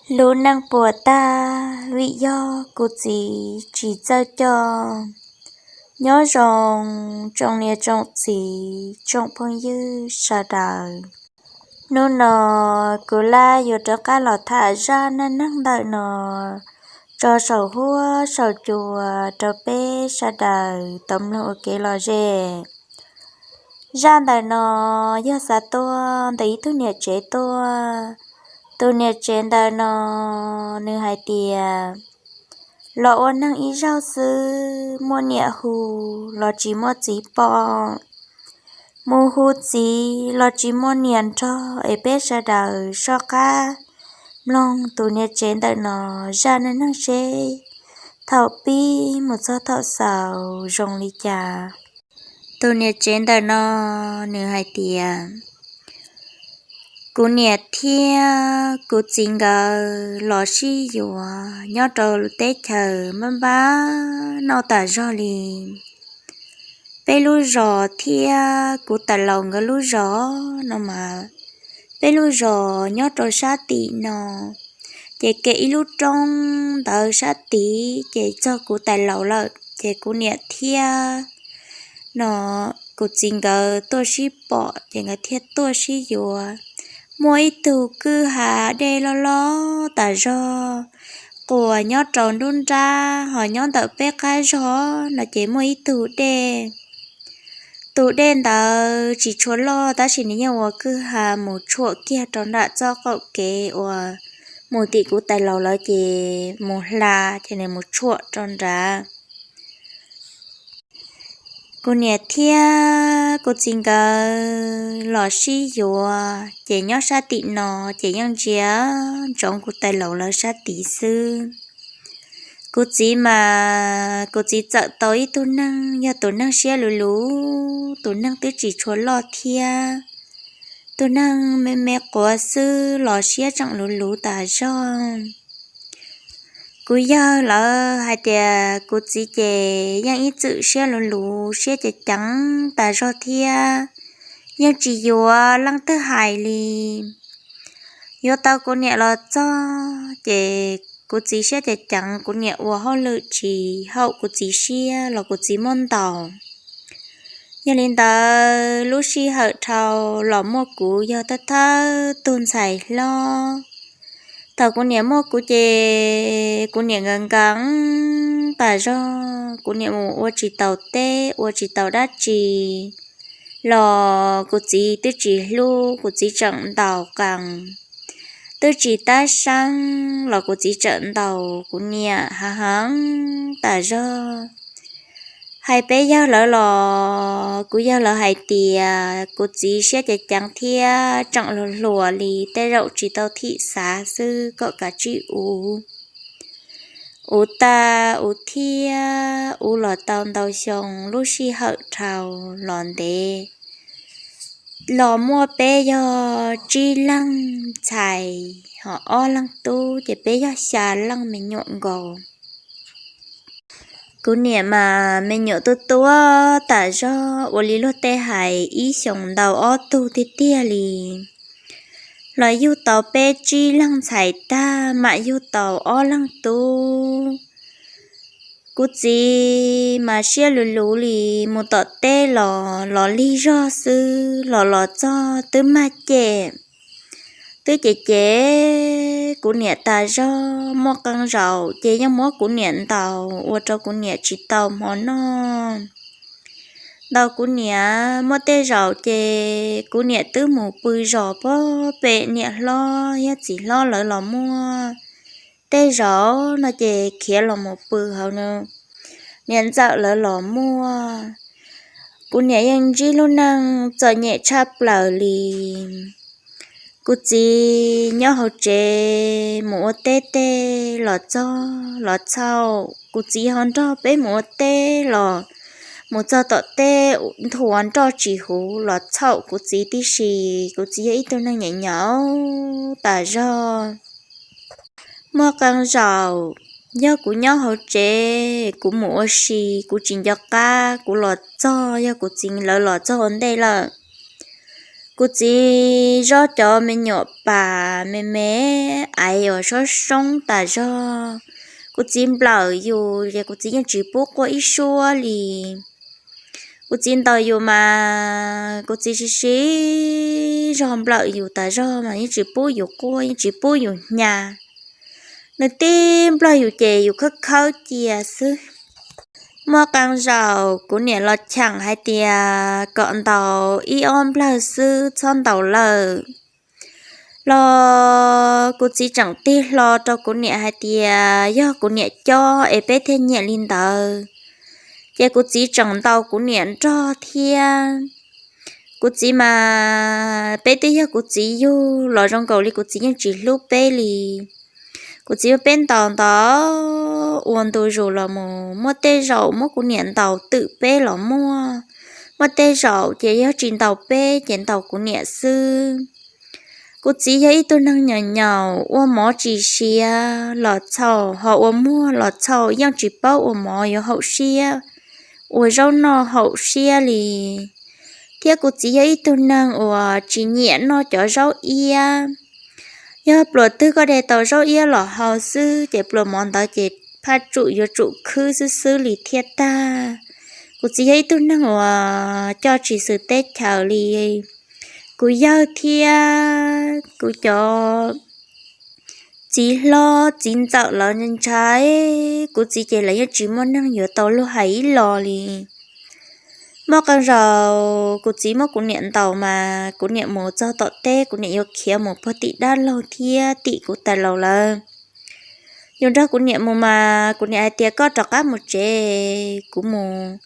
Lub neej puas tag vim yog kuv txiv tsis txawj coj. Nyob zoo tsoom niam tsoom txiv tsoom phooj ywg sawv daws. Hnub no kuv laj yuav rov qab los tham zaj neej neeg ntawm no tso saum huab saum cua rau peb sawv daws tau mloog ua kev lom zem. Zaj ntawm no yog xav tuaj ntawm ib tug niam tsev tuaj. Tus niam tsev ntawm no nws hais tias los ua neeg ib zaug xwb muaj niam hu los tsis muaj txiv pom. Mus hu txiv los tsis muaj niam nrog es peb sawv daws soj qab mloog tus niam tsev ntawm no zaj neej neeg seb thaum pib mus txog thaum xaus zoo li cas. Tus niam tsev ntawm no nws hais tias kuv niam thiab kuv txiv nkawd los sib yuav nyob rau teb chaws npab npab noj tas zog li. Peb lub zos thiab kuv tais laus nkawd lub zos no mas peb lub zos nyob rau sab tim no, ces kev ib lub roob ntawd sab tid ces txog kuv tais laus lawm ces kuv niam thiab no kuv txiv nkawd tuaj sib pom ces nkawd thiaj tuaj sib yuav. Muaj ib tug kwj ha dej loj loj tas zog quas nyob rau nruab nrab ho nyob ntawm peb qab zog no ces muaj ib tug dej. Tus dej ntawd tsis tshua loj tab sis nws yeej ua kwj ha mus tshuam kiag rau nram txoj qaum kev uas mus tim kuv tais laus lawv ces mus hla ces nws mus tshuam rau nrad. Kuv niam thiab kuv txiv nkawd los sib yuav ces nyob sab tim no ces yeej ntsia ntsoov kuv tais laus lawv sab tid xwb. Kuv txiv mas kuv txiv txawm tau ib tug neeg yog tus neeg siab luv luv, tus neeg twb tsis tshua loj thiab, tus neeg me me quav xwb los siab tseem luv luv tas zog. Kuv yawg lawv hais tias kuv txiv ces yeej ib txwm siab luv luv siab ceev ceev tas zog thiab, yeej tsis yuav leej twg hais li. Yuav tau kuv niam los txog ces kuv txiv siab ceev ceev, kuv niam ua hauj lwm tsis haum kuv txiv siab los kuv txiv muab ntaus. Yog li ntawd lub sij hawm dhau los muaj kuv yog thawj thawj tug ntxhais hlob. Thaum kuv niam muaj kuv ces kuv niam nkees nkees tas zog, kuv niam mus ua tsis taus teb ua tsis taus dab tsi los kuv txiv twb tsis hlub, kuv txiv tseem ntaus qees. Twb tsis tab seeb los kuv txiv tseem ntaus kuv niam hav heev tas zog. Hais peb yawg lawv los kuv yawg lawv hais tias kuv txiv siab ceev ceev thiab tseem hluas hluas li, tej zaum tsis tau thim xav xwb kom kav tsij uv. Uv tas uv thiab uv los tau ntau xyoo, lub sij hawm dhau los ntev los muaj peb yog tsib leeg ntxhais ho ob leeg tub ces peb yog xya leej me nyuam nkaus. Kuv niam mas me nyuam tuaj tuaj tas zog ua li luag tej hais ib xyoos ntaus ob tug tiag tiag li. Los yug tau peb tsib leeg ntxhais tag mam yug tau ob leeg tub. Kuv txiv mas siab luv luv li, mus tom teb los los lig zog xwb, los los txog twb mag cem. Twb cem cem kuv niam tas zog, muaj qee zaum ces yeej muab kuv niam ntaus ua rau kuv niam tsis tau hmo noj. Ntaus kuv niam muaj tej zaum ces kuv niam twb mus pw zos pem niam hlob thiab txiv hlob lawv los muaj tej zaum no ces khiav los mus pw hauv niam ntxawm lawv los muaj. Kuv niam yeej ntsib lub neej txom nyem tshaj plaws li. Kuv txiv nyob hauv tsev mus ua teb tej los txog los txhaum, kuv txiv ho nrog peb mus ua teb los mus txog tom teb nthuav nroj tsis huv los txhaum kuv txiv tib si. Kuv txiv yog ib tug neeg nyaum nyaum tas zog. Muaj qee zaum yog kuv nyob hauv tsev kuv mus ua si kuv tsis nco qab, kuv los txog yog kuv txiv lawv los txog ua ntej lawm. Kuv txiv zov cov me nyuam pas me me aiv uas sab soob tas zog. Kuv txiv nplawm yus ces kuv txiv yeej tsis pub quaj ib suab li. Kuv txiv ntaus yus mas kuv txiv siv siv zog nplawm yus tas zog mas yeej tsis pub yus quaj yeej tsis pub yus hnya. Nws tib nplawg yus ces yus khawb khawb cia xwb. Muaj qee zaus kuv niam los cheem hais tias kom ntaus ib ob nplawg xwb txhob ntaus lawm. Los kuv txiv tseem tig hlo rau kuv niam hais tias yog kuv niam cob es peb thiaj nyiam li ntawd. Ces kuv txiv tseem ntaus kuv niam nrog thiab. Kuv txiv mas peb twb yog kuv txiv yug los zoo nkaus li kuv txiv yeej tsis hlub peb li. Kuv txiv muab peb ntaus ntaus ua ntu zus los mus, muaj tej zaum muab kuv niam ntaus twm peb los muaj, muaj tej zaum ces yog tsis ntaus peb ces ntaus kuv niam xwb. Kuv txiv yog ib tug neeg nyaum nyaum ua mov tsis siav los txhaum, ho ua muag los txhaum, yeej tsis paub ua mov yuav haum siab, ua zaub noj haum siab li. Thiab kuv txiv yog ib tug neeg uas tsis nyiam noj cov zaub iab. Yog pluas twg koj de tau zaub iab los hau xwb ces pluas mov ntawd ces phaj tsum yuav tsum khwb xwb xwb li thiaj tag. Kuv txiv yog ib tug neeg uas coj tsis xwm teb chaws li. Kuv yawg thiab kuv cov txiv hlob txiv ntxawm lawv ntshai kuv txiv ces lawv yeej tsis muaj neeg yuav tau luag hais ib los li. Muaj qee zaus kuv txiv muab kuv niam ntaus mas kuv niam mus txog tom teb kuv niam yuav khiav mus puag tim dab laug thiab tim kuv tais laus lawv. Yus nrog kuv niam mus mas kuv niam hais tias koj rov qab mus tsev, kuv mus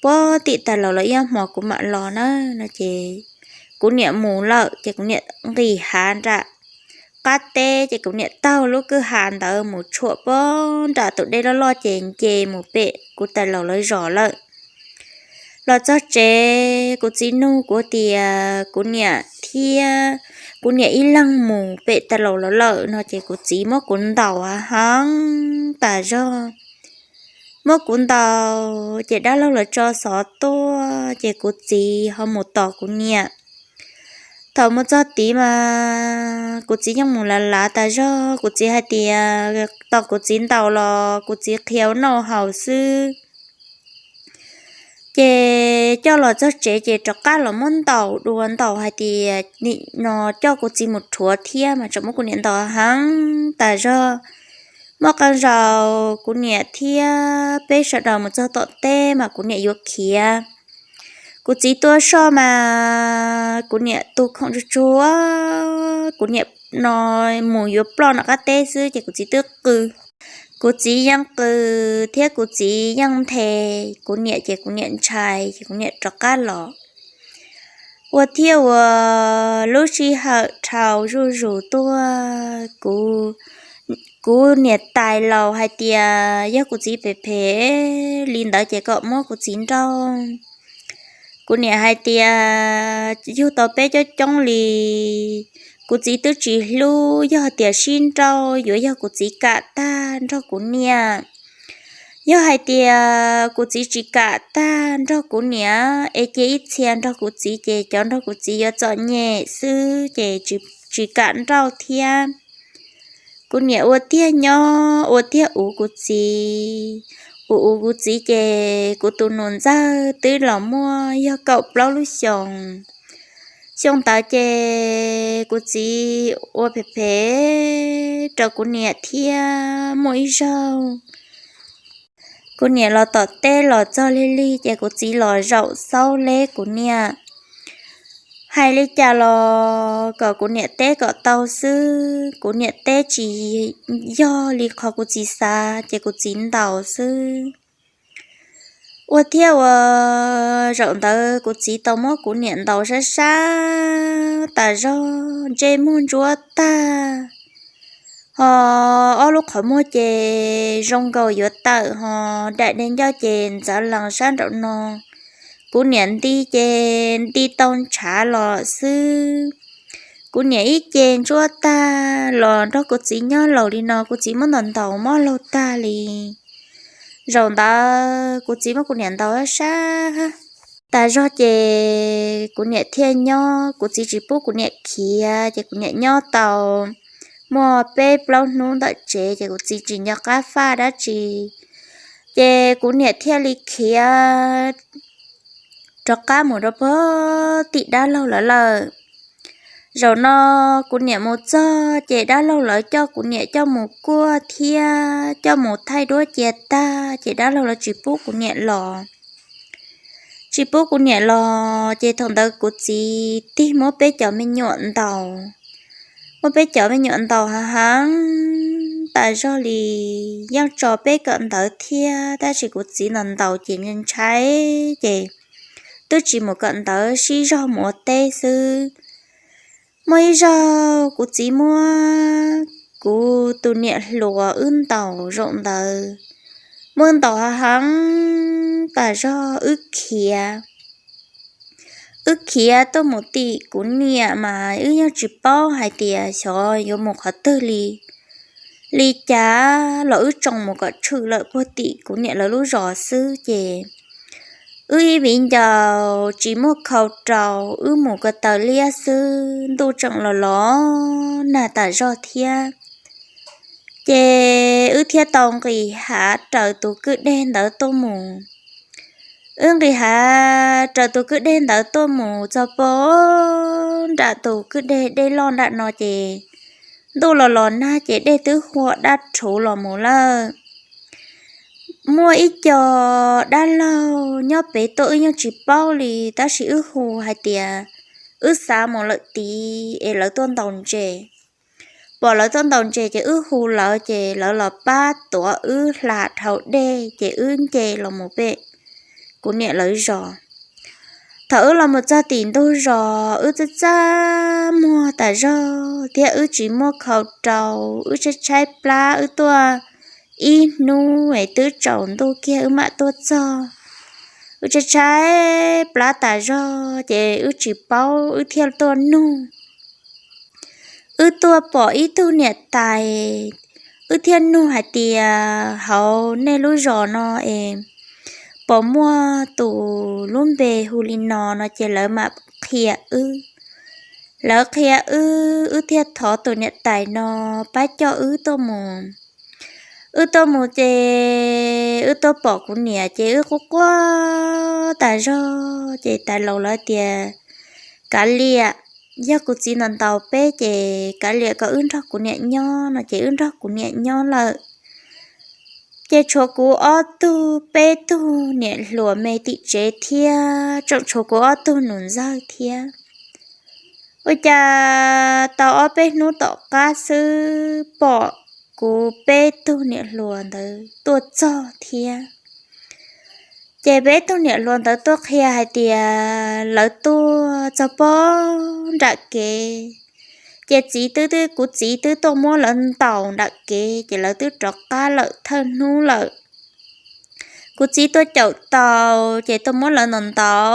puag tim tais laus lawv ib hmos kuv mam los na no ces kuv niam mus lawm ces kuv niam nqis hav nram qab teb ces kuv niam taug lub kwj ha ntawd mus tshuam puag nram tus dej loj loj ces nce mus pem kuv tais laus lawv zos lawm. Los txog tsev kuv txiv nug kuv tias kuv niam thiab kuv niam ib leeg mus pem tais laus lawv lawm no ces kuv txiv muab kuv ntaus heev tas zog. Muab kuv ntaus ces dab laug lawv tso xov tuaj ces kuv txiv ho mus tos kuv niam. Thaum mus txog tid mas kuv txiv yeej mus lav lav tas zog, kuv txiv hais tias tos kuv txiv ntaus los kuv txiv qhia ua noj haus xwb. Ces coj los txog tsev ces rov qab los muab ntaus dua, ntaus hais tias nim no coj kuv txiv mus rhuav thiab mas tseem muab kuv niam ntaus heev tas zog. Muaj qee zaus kuv niam thiab peb sawv daws mus txog tom teb mas kuv niam yuav khiav. Kuv txiv tuaj soj mas kuv niam tus khoom tsuag tsuag, kuv niam no mus yuav ploj nram qab teb xwb ces kuv txiv twb qw. Kuv txiv yeej qw thiab kuv txiv yeej nthe, kuv niam ces kuv niam ntshai ces kuv niam rov qab los. Ua thiab ua lub sij hawm dhau zuj zus tuaj, kuv, kuv niam tais laus hais tias yog kuv txiv phem phem li ntawd ces kom muab kuv txiv nrauj. Kuv niam hais tias yug tau peb coob coob li, kuv txiv twb tsis hlub, yog tias sib nrauj yuav yog kuv txiv kam tag nrog kuv niam. Yog hais tias kuv txiv tsis kam tag nrog kuv niam es cia ib txhia nrog kuv txiv ces cov nrog kuv txiv yuav txom nyem xwb ces tsis kam nrauj thiab. Kuv niam ua tiag nyob ua tiag uv kuv txiv, uv uv kuv txiv ces kuv tus nus ntxawg twb los muaj yog kaum plaub lub xyoos. Xyoo ntawd ces kuv txiv ua phem phem rau kuv niam thiab muaj ib zaug kuv niam los tom teb los txog lig lig ces kuv txiv los zaum xaub leb kuv niam. Hais li cas los kom kuv niam teb kom tau xwb, kuv niam teb tsis yog li qhov kuv txiv xav ces kuv txiv ntaus xwb. Ua thiab ua zaum ntawd kuv txiv tau muab kuv niam ntaus sab sab tas zog, ntsej muag ntsuab tag, ho ob lub qhov muag ces zoo nkaus yuav tawm, ho daim de ncauj ces ntxav lees sab nraum no. Kuv niam nti ces nti tau ntshav los xwb. Kuv niam ib ce ntsuab tag los nrog kuv txiv nyob laus li no kuv txiv muab ntaus ntaus mob laug tag li. Zaum ntawd kuv txiv muab kuv niam ntaus sab Tas zog ces kuv niam thiaj nyob, kuv txiv tsis pub kuv niam khiav ces kuv niam nyob tau muaj peb plaub hnub ntawm tsev ces kuv txiv tsis nco qab faj dab tsi, ces kuv niam thiaj li khiav rov qab mus rau pem tim dab laug lawv lawm. Zaum no kuv niam mus txog ces dab laug lawv coj kuv niam coj mus kuaj thiab coj mus thaij duab cia tag ces dab laug lawv tsis pub kuv niam los. Tsis pub kuv niam los ces thaum ntawd kuv txiv tig muab peb cov me nyuam ntaus. Muab peb cov me nyuam ntaus heev heev tas zog li, yeej tso peb kawm ntawv thiab tab sis kuv txiv ntaus ntaus ces ntshai ces twb tsis mus kawm ntawv, sib zog mus ua teb xwb. Muaj ib zaug kuv txiv muab kuv tus niam hluas wb ntaus zaum ntawd, muab ntaus heev heev tas zog wb khiav. Wb khiav tuaj mus tim kuv niam mas wb yeej tsis paub hais tias xyov yuav mus qhov twg li. Li cas los wb tsoo mus kom tshwm lawm puag tim kuv niam lawv lub zos xwb ces wb ib viv ncaus tsis muaj khau rau, wb mus ko taw liab xwb, ntuj tseem los los nag tas zog thiab. Ces wb thiaj tau nqis hav raws tus kwj deg ntawd tuaj mus. Wb nqis hav raws tus kwj deg ntawd tuaj mus txog pem nram tus kwj deg, dej loj nram no ces ntuj los los nag ces dej twb hua dab rhuv los mus lawm. Muaj ib co dab laug nyob pem tuaj, wb yeej tsis paub li, tab sis wb hu hais tias wb xav mus lawm tid es lawv tuaj ntaus ntses. Pom lawv tuaj ntaus ntses ces wb hu lawv ces lawv los pab tuav wb hla dhau dej ces wb nce los mus pem kuv niam lawv zos. Thaum wb los mus txog tim ntug zos wb txaj txaj muag tas zog thiab wb tsis muaj khau rau, wb tshaib tshaib plab, wb tuaj ib hnub es twb tsaus ntuj kiag wb mam tuaj txog. Wb tshaib tshaib plab tas zog ces wb tsis paub, wb thiaj tuaj nug. Wb tuaj pom ib tug niam tais, wb thiaj nug hais tias hauv nej lub zos no es pom muaj tus lub npe hu li no no ces lawv mam qhia wb. Lawv qhia wb, wb thiaj thov tus niam tais no pab coj wb tuaj mus. Wb tuaj mus ces wb tuaj pom kuv niam ces wb quaj quaj tas zog ces tais laus lawv tias kav liam, yog kuv txiv ntaus ntaus peb ces kav liam kom wb nrog kuv niam nyob no ces wb nrog kuv niam nyob lawm. Ces tshuav kuv ob tug, peb tug niam hluas me tim tsev thiab tseem tshuav kuv ob tug nus ntxawg thiab. Ua cas tau ob peb hnub tom qab xwb pom kuv peb tug niam hluas ntawd tuaj txog thiab. Ces peb tug niam hluas ntawd tuaj qhia hais tias lawv tuaj txog pem nram kev, ces txiv twb, kuv txiv twb tuaj muab lawv ntaus nram kev ces lawv twb rov qab lawm thawj hnub lawm. Kuv txiv tuaj caum tau, ces tuaj muab lawv ntaus ntaus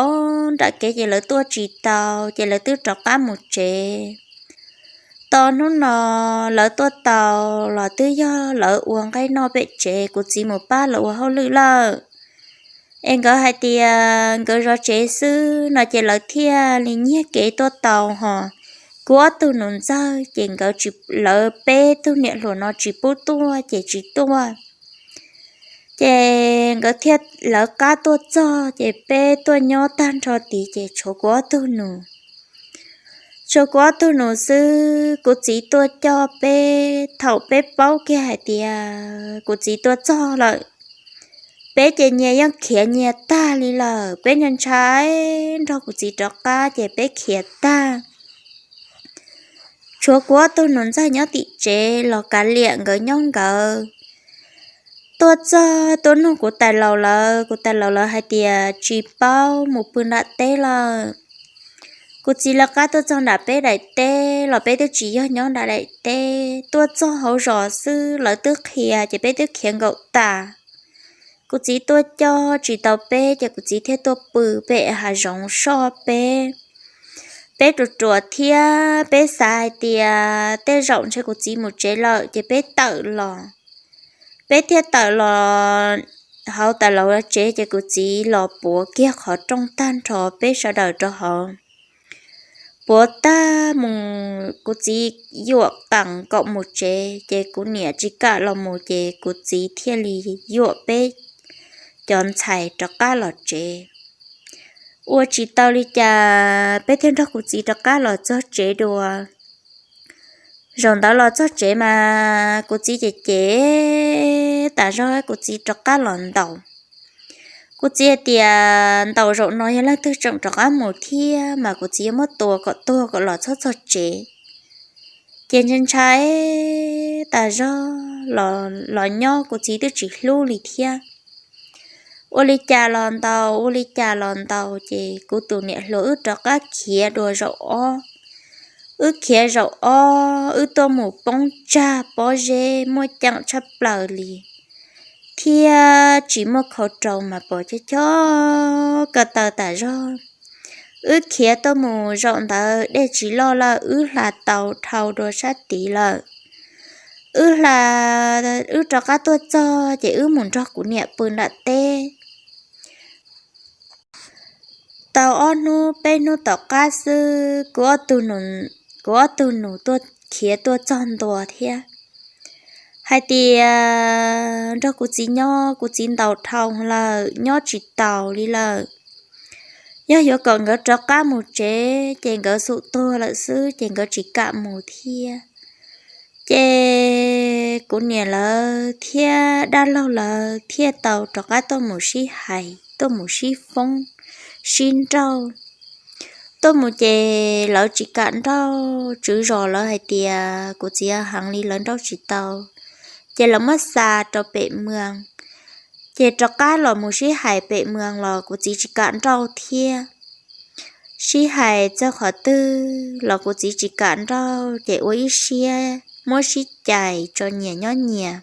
nram kev ces lawv tuaj tsis tau ces lawv twb rov qab mus tsev. Tau hnub no lawv tuaj tau los twb yog lawv ua nqaij noj pem tsev, kuv txiv mus pab lawv ua hauj lwm lawm. Es nkawd hais tias nkawd zov tsev xwb no ces lawv thiaj li nyiag kev tuaj tau hos. Kuv ob tug nus ntxawg ces nkawd tsis, lawv peb tug niam hluas no tsis pub tuaj ces tsis tuaj. Ces nkawd thiaj lawv qab tuaj txog ces peb tuaj nyob tag nrho tid ces tshuav kuv ob tug nus. Tshuav kuv ob tug nus xwb, kuv txiv tuaj coj peb, thaum peb paub kiag hais tias kuv txiv tuaj txog lawm, peb ces nyias yeej khiav nyias tag li lawm, peb ntshai ntshai nrog kuv txiv rov qab ces peb khiav tag. Tshuav kuv ob tug nus ntxawg nyob tim tsev los kav liam nkawd nyob nkawd. Tuaj txog tuaj nug kuv tais laus lawv, kuv tais laus lawv hais tias tsis paub mus pw nram teb lawm. Kuv txiv lawv qab tuaj txog nram peb daim teb los peb twb tsis yog nyob nram daim teb, tuaj txog hauv zos xwb lawv twb qhia ces peb twb khiav nkaum tas. Kuv txiv tuaj coj tsis tau peb ces kuv txiv thiaj tuaj pw pem hav zoov soj peb. Peb ruam ruam thiab peb xav hais tias tej zaum ntshe kuv txiv mus tsev lawm ces peb tawm los. Peb thiaj tawm los hauv tas laus tsev ces kuv txiv los puav kiag qhov rooj tag nrho peb sawv daws rau hauv. Puav tag mus kuv txiv yuam qees kom mus tsev ces kuv niam tsis kam los mus ces kuv txiv thiaj li yuam peb cov ntxhais rov qab los tsev. Ua tsis tau li cas peb thiaj nrog kuv txiv rov qab los txog tsev dua. Zaum ntawd los txog tsev mas kuv txiv ces cem tas zog kuv txiv rov qab los ntaus. Kuv txiv hais tias ntaus zaum no yog leej twg tseem rov qab mus thiab mas kuv txiv yuav muab tua kom tuag kom los txhob txog tsev. Ces ntshai ntshai tas zog los nyob kuv txiv twb tsis hlub li thiab. Ua li cas los ntaus, ua li cas los ntaus ces kuv tus niam hluas wb rov qab khiav dua zaum ob. Wb khiav zaum ob wb tuaj mus poob tsag pob zeb muaj ceem tshaj plaws li, thiab tsis muaj khau rau mas pom chob chob ko taw tas zog. Wb khiav tuaj mus zaum ntawd dej tsis loj lawm wb hla tau dhau dua sab tid lawm. Wb hla, wb rov qab tuaj txog ces wb mus nrog kuv niam pw nram teb. Tau ob hnub peb hnub tom qab xwb kuv ob tug nus tuaj khiav tuaj txog ntua thiab hais tias nrog kuv txiv nyob, kuv txiv ntaus dhau lawm nyob tsis taus li lawm. Yog yuav kom nkawd rov qab mus tsev ces nkawd xum tuag lawm xwb ces nkawd tsis kam mus thiab. Ces kuv niam lawv thiab dab laug lawv thiaj tau rov qab tuaj mus sib hais tuaj mus sib foob sib nrauj. Tuaj mus ces lawv tsis kam nrauj, tswv zos lawv hais tias kuv txiv heev li lawv nrauj tsis tau, ces lawv muab xa rau pem mws. Ces rov qab los mus sib hais pem mws los kuv txiv tsis kam nrauj thiab. Sib hais txog qhov twg los kuv txiv tsis kam nrauj ces ua ib siab muab sib cais tso nyias nyob nyias.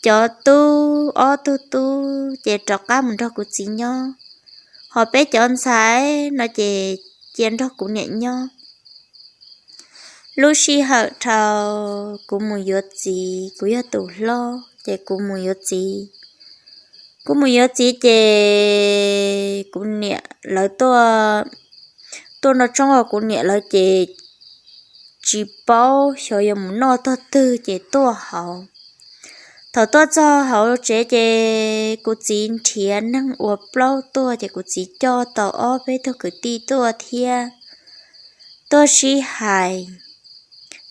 Cov tub ob tug tub ces rov qab mus nrog kuv txiv nyob, ho peb cov ntxhais no ces cia nrog kuv niam nyob. Lub sij hawm dhau kuv mus yuav txiv, kuv yog tus hlob ces kuv mus yuav txiv. Kuv mus yuav txiv ces kuv niam lawv tuaj, tuaj noj tshoob os, kuv niam lawv ces tsis paub xyov yuav mus noj tog twg ces tuaj hauv. Thaum tuaj txog hauv tsev ces kuv txiv nrhiav neeg ua plaub tuaj ces kuv txiv coj tau ob peb tug kwv tij tuaj thiab. Tuaj sib hais,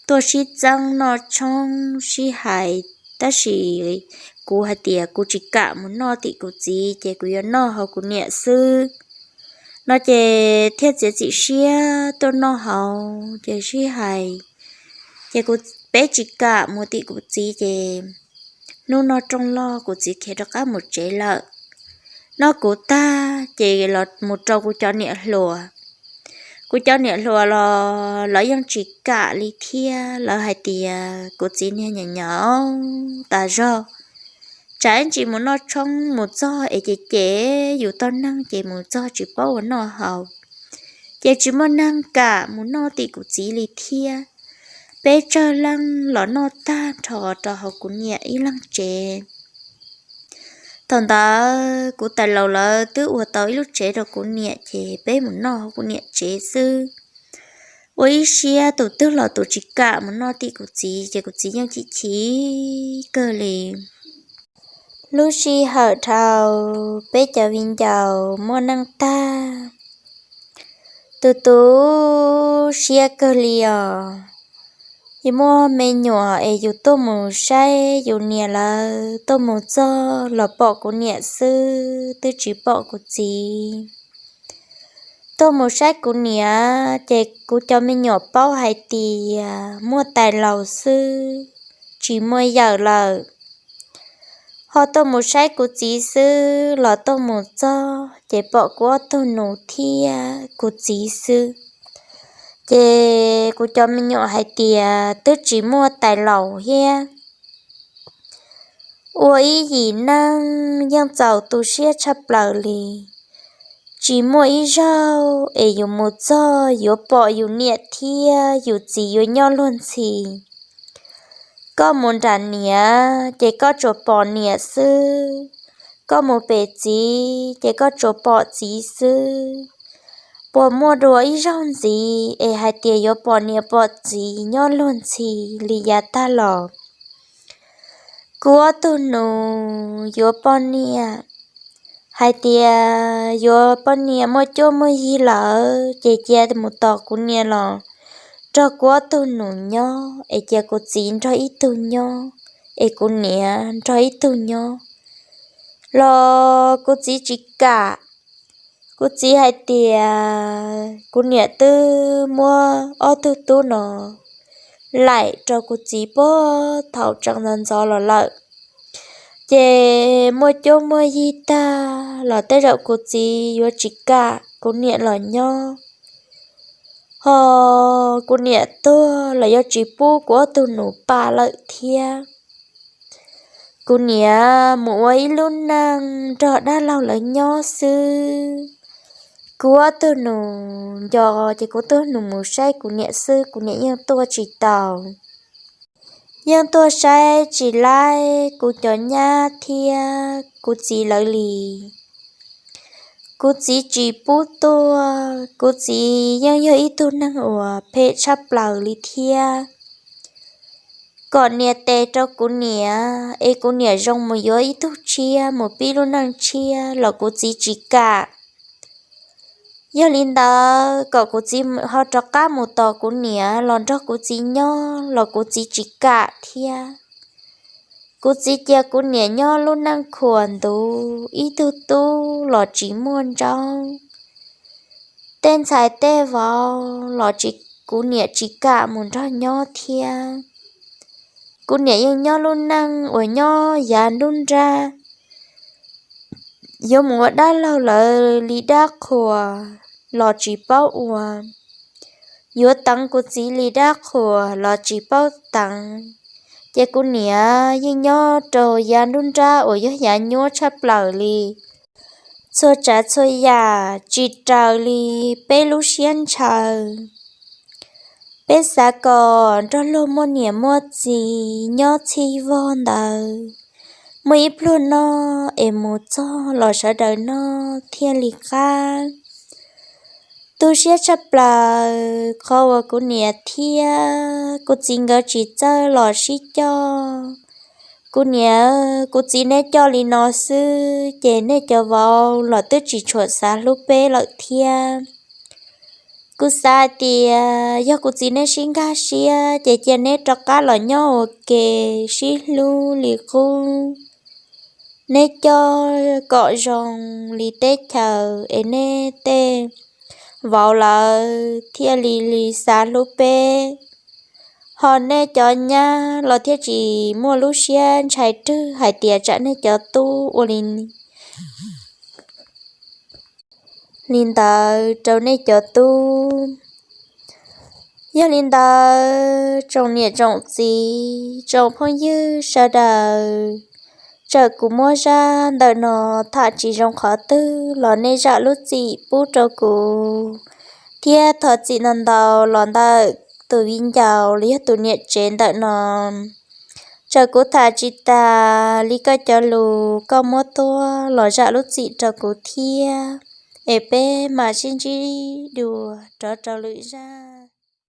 tuaj sib txeeb noj tshoob sib hais, tab sis kuv hais tias kuv tsis kam mus noj tim kuv txiv ces kuv yuav noj hauv kuv niam xwb no ces thiaj txiav txim siab tuaj noj hauv ces sib hais. Ces kuv, peb tsis kam mus tim kuv txiv ces hnub noj rooj loj kuv txiv khiav rov qab mus tsev lawm. Noj kuv tag ces los mus rau kuv cov niam hluas. Kuv cov niam hluas los lawv yeej tsis kam li thiab, lawv hais tias kuv txiv niag nyam nyam tas zog, tsam ib ntsis mus noj tshoob mus txog es ces ces yus tau neeg ces mus txog tsis paub ua noj haus, ces tsis muaj neeg kam mus noj tim kuv txiv li thiab. Peb tsawg leej los noj tag nrho rau hauv kuv niam ib leeg tsev. Thaum ntawd kuv tais laus lawv twb ua tau ib lub tsev rau kuv niam ces peb mus noj hauv kuv niam tsev xwb. Ua ib siab tus twg los tus tsis kam mus noj tim kuv txiv ces kuv txiv yeej chim chim kawg li. Lub sij hawm dhau, peb cov viv ncaus muaj neej tag, tus tu siab kawg li os. Yus muaj me nyuam es yus tuaj mus saib yus niam lawv, tuaj mus txog los pom kuv niam xwb twb tsis pom kuv txiv. Tuaj mus saib kuv niam ces kuv cov me nyuam paub hais tias muaj tais laus xwb, tsis muaj yawm lawm. Ho tuaj mus saib kuv txiv xwb los tuaj mus txog ces pom kuv ob tug nus thiab kuv txiv xwb. Ces kuv cov me nyuam hais tias twb tsis muaj tais laus thiab. Ua ib yim neej yeej txaus tu siab tshaj plaws li. Tsis muaj ib zaug es yus mus txog yuav pom yus niam thiab yus txiv yuav nyob luag ntxhi. Koj mus nram niam ces koj tsuas pom niam xwb, Koj mus pem txiv ces koj tsuas pom txiv xwb. Puas muaj dua ib zaug ntxiv es hais tias yuav pom niam pom txiv nyob luag ntxhi li yav tag los? Kuv ob tug nus yuav poj niam, hais tias yuav poj niam muaj cuab muaj yig lawm ces cia mus tos kuv niam los nrog kuv ob tug nus nyob, es cia kuv txiv nrog ib tug nyob, es kuv niam nrog ib tug nyob los kuv txiv tsis kam. Kuv txiv hais tias kuv niam twb muab ob tug tub no laim rau kuv txiv puag thaum tseem ntxov ntxov los lawm, ces muaj cuab muaj yig tag los tej zaum kuv txiv yuav tsis kam kuv niam los nyob, ho kuv niam tuag los yuav tsis pub kuv ob tug nus pam lawm thiab. Kuv niam mus ua ib lub neej nrog dab laug lawv nyob xwb. Kuv ob tug nus nco ces kuv tug nus mus saib kuv niam xwb, kuv niam yeej tuaj tsis tau, yeej tuaj saib tsis laib kuv cov nyab thiab kuv txiv lawv li. Kuv txiv tsis pub tuaj, kuv txiv yeej yog ib tug neeg uas phem tshaj plaws li thiab. Kom niam tes rau kuv niam es kuv niam zoo mus yuav ib tug tshiab mus pib lub neej tshiab los kuv txiv tsis kam. Yog li ntawd kom kuv txiv ho rov qab mus tos kuv niam los nrog kuv txiv nyob los kuv txiv tsis kam thiab. Kuv txiv cia kuv niam nyob lub neej khuam ntuv, ib tug tub los tsis muaj ntsaub, tej ntxhais tej vauv los tsis, kuv niam tsis kam mus nrog nyob thiab. Kuv niam yeej nyob lub neej uas nyob yav nruab nrab, yuav mus ua dab laug lawv li dab qhuas los tsis paub ua, yuav teev kuv txiv li dab qhuas los tsis paub teev. Ces kuv niam yeej nyob rau yav nruab nrab uas yog yav nyuab tshaj plaws li. Txhua tsav txhua yam tsis raws li peb lub siab ntshaw. Peb xav kom nrog luag muaj niam muaj txiv nyob txhij vog ntawd, muaj ib pluag noj es mus txog los sawv daws noj thiaj li qab. Tu siab tshaj plaws qhov uas kuv niam thiab kuv txiv nkawd tsis txawj los sib coj. Kuv niam, kuv txiv neb coj li no xwb ces nej cov vauv los twb tsis tshua xav hlub peb lawm thiab. Kuv xav hais tias yog kuv txiv neb sib nkag siab ces cia neb rov qab los nyob ua ke, sib hlub li qub. Neb coj kom zoo li teb chaws es nej tej vauv lawv thiaj li li xav hlub peb. Ho nej cov nyab los thiaj tsis muaj lub siab ntshai rwg hais tias tsam nej cov tub ua li li ntawd rau nej cov tub. Yog li ntawd tsoom niam tsoom txiv tsoom phooj ywg sawv daws, txawm kuv muab zaj ntawm no tham tsis zoo qhov twg los nej zam lub txim pub rau kuv, thiab thov txim ntau ntau los ntawm tus viv ncaus los yog tus niam tsev ntawm no. Txawm kuv tham tsis tas li koj cov lus, koj muab tuaj los zam lub txim rau kuv thiab, es peb mam sib ntsib dua rov rau lwm zaj.